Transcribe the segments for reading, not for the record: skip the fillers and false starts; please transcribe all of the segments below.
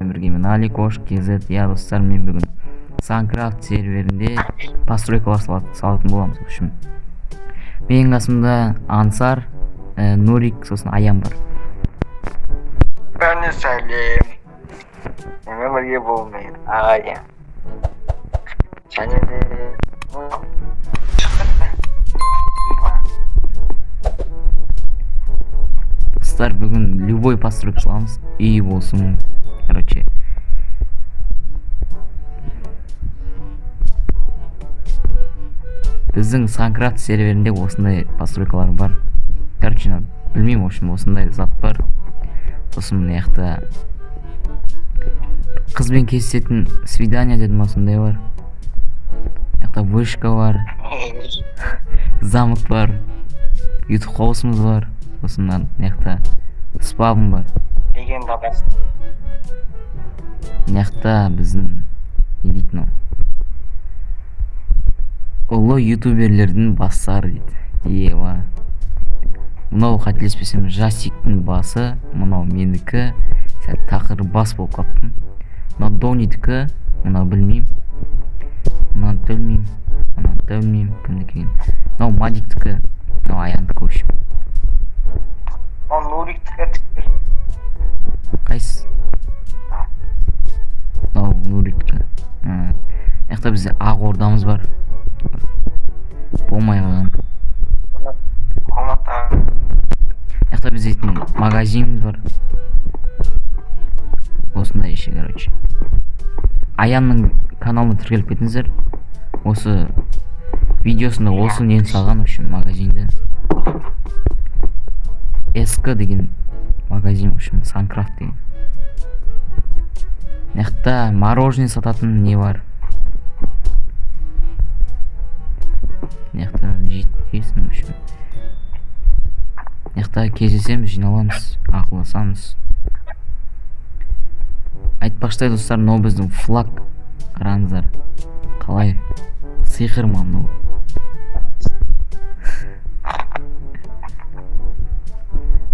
Бірге мен Аликош KZ. Иә, достар, мен бүгін Санкрафт серверінде постройкалар салатын боламыз. В общем, менің қасымда Ансар, Нурик, сосын Аян бар. Бәріне сәлем. Менімен бірге болмайды. Ая. Және де шығып кетті. Достар, бүгін любой постройка саламыз. Үй болсын, короче. Біздің Санкрафт серверінде осындай постройкалар бар. Короче, білмеймін, в общем, осындай зат бар. Сосын мына жақта қызбен кездесетін свидание дедім ма, сондай бар. Мына жақта вышка бар, замок бар, ютуб хаусымыз бар. Сосын мына жақта спавн бар. Легенда бас. Мына жақта біздің не дейді мынау? Ұлы ютуберлердің бастары дейді. Ева. Мынау, қателеспесем, Жасиктің басы, мынау менікі, сәл тақыр бас болып қалыппын. Мынау Донидікі, мынау білмеймін. Мынаны да білмеймін, мынаны да білмеймін, кімдікі екенін. Мынау Мадиктікі, мынау Аяндікі, в общем. Ол Нуриктікі тіпті. Қайсысы? Мынау Нуриктікі. Мына жақта бізде ақ ордамыз бар. Болмай қалған. Комната. Мына жақта бізде дейтін магазиніміз бар. Осындай іші, короче. Аянның каналына тіркеліп кетіңіздер. Осы видеосында осы нені салған, в общем, магазинді. СК деген магазин, в общем, Санкрафт деген. Мына жақта мороженое сататын не бар. Мына жақта жейсің, в общем. Мына жақта кездесеміз, жиналамыз, ақылдасамыз. Айтпақшыдай, достар, мынау біздің флаг. Қараңыздар. Қалай? Сиқыр ма мынау?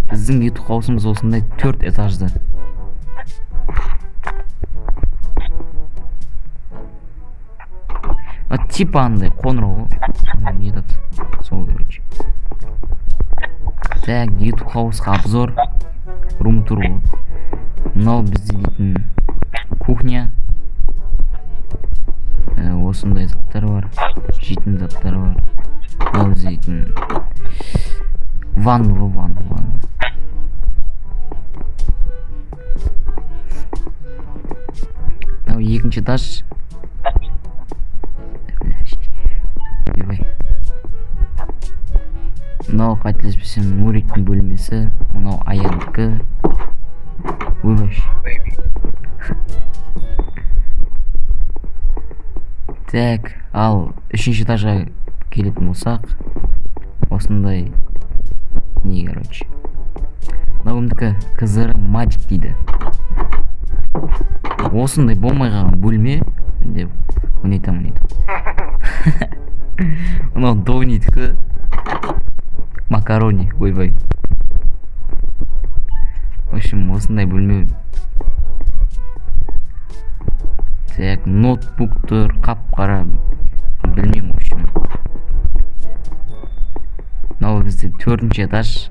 Біздің ютуб хаусымыз осындай 4 этажды. Типа андай қоңырау ғой. Не айтады? Сол, короче. Так, ютуб хаусқа обзор. Рум тур ғой. Мынау бізде дейтін кухня. Осындай заттар бар. Жейтін заттар бар. Мынау бізде дейтін ванна ғой, ванна, ванна. Мынау екінші этаж. Ойбай. Мынау, қателеспесем, Нуриктің бөлмесі, мынау Аяндікі. Ойбай. Так, ал үшінші этажға келетін болсақ, осындай не, короче. Мынау кімдікі? КЗР Мадик дейді. Осындай болмай қалған бөлме деп ойнайтамын, ойнайтамын. Мынау Донидікі. Макарони, ойбай. В общем, осындай бөлме. Так, ноутбук тұр, қап-қара, білмеймін, в общем. Мынау бізде төртінші этаж.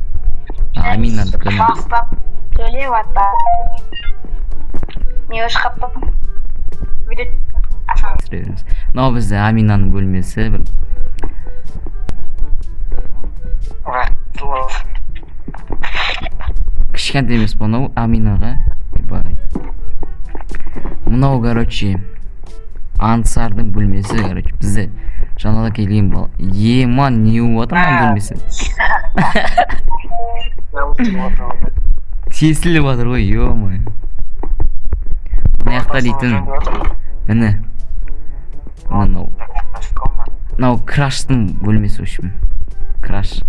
Аминанікі. Бастап сөйлеп атта. Мен өшіп қаптым. Видео Түсіре береміз. Мынау бізде Аминаның бөлмесі. Бір кішкентай емес па мынау Аминаға? Ебать. Мынау, короче, Ансардың бөлмесі, короче, бізде жаңада келген бала. Ема, не болып жатыр мынаның бөлмесі? Тесіліп жатыр ғой, ё-моё. Мына жақта дейтін, міне. Мынау. Мынау Краштың бөлмесі, в общем. Краш.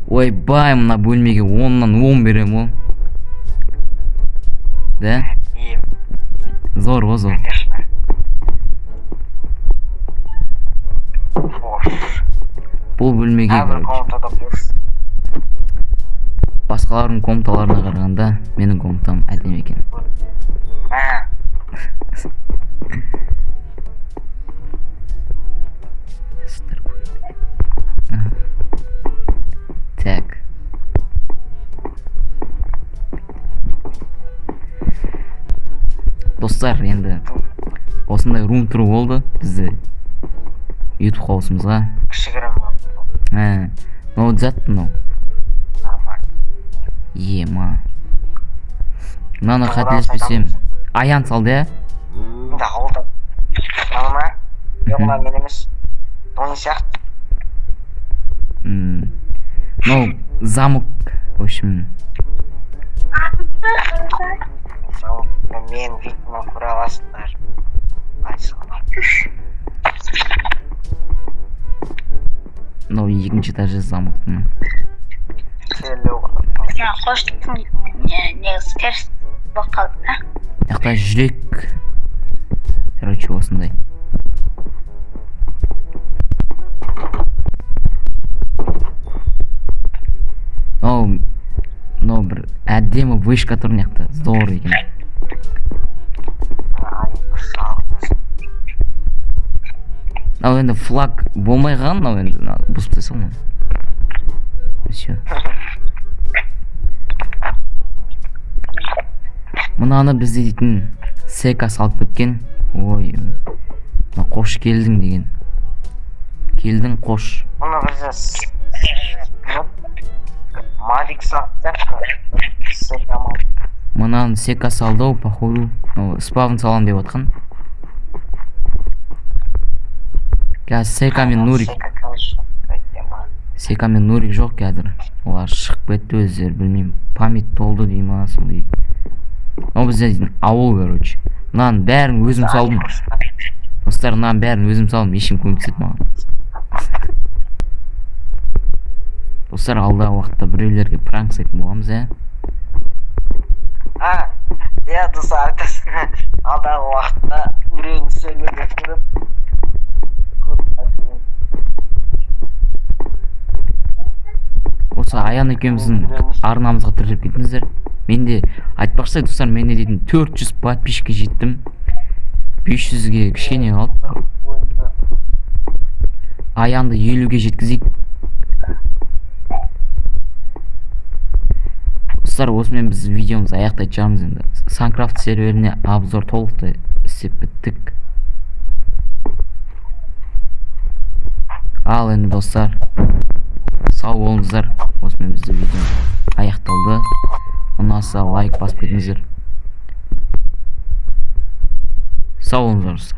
Ойбай, мына бөлмеге 10-нан 10 беремін ғой. Да? Зор ғой, зор. Бұл бөлмеге, короче, басқалардың комнаталарына қарағанда менің комнатам әдемі екен. Достар, енді осындай рум тур болды бізде ютуб хаусымызға. Кішігірім. Ә, мынау зат мынау. Нормально. Ема. Мынаны қателеспесем Аян салды, иә? Енді ауылда. Мынаны ма? Жоқ, мына мен емес. Тони сияқты. Мынау замок, в общем. Мысалы, мен видеоны көре аласыңдар. Айтсам. Мынау екінші этажы замоктың. Келу. Мына қоштың негізі теріс болып қалды да. Мына жақта жүрек. Короче, осындай. Мынау бір әдемі вышка тұр мына жақта. Зор екен. Ай, салғыз. Мынау енді флаг болмай қалған, мынау енді мына бұзып тастайсың ғой мынаны. Все. Мынаны бізде дейтін Сека салып кеткен. Ой, мына қош келдің деген. Келдің қош. Мұны бізде Мавик салып сияқты. Сека ма? Мынаны Сека салды ау, походу. Мынау спавн саламын деп жатқан. Қазір Сека мен Нурик. Сека, конечно, тема. Сека мен Нурик жоқ қазір. Олар шығып кетті өздері, білмеймін. Память толды дей ма, сондай. Мынау бізде дейтін ауыл, короче. Мынаның бәрін өзім салдым. Достар, мынаның бәрін өзім салдым, ешкім көмектеспеді маған. Достар, алдағы уақытта біреулерге пранк жасайтын боламыз, иә? А, иә, достар, айтасың. Алдағы уақытта біреудің серверге кіріп көп айтайын. Осы Аян екеуміздің арнамызға тіркеліп кетіңіздер. Менде, айтпақшы, достар, менде дейтін 400 подписчикке жеттім. 500-ге кішкене қалды. Ойында. Аянды 50-ге жеткізейік. Достар, осымен біз видеомызды аяқтайтын шығармыз енді. Санкрафт серверіне обзор толықтай істеп біттік. Ал енді, достар, сау болыңыздар. Осымен біздің видео аяқталды. Ұнаса, лайк басып кетіңіздер. Сау болыңыздар, достар.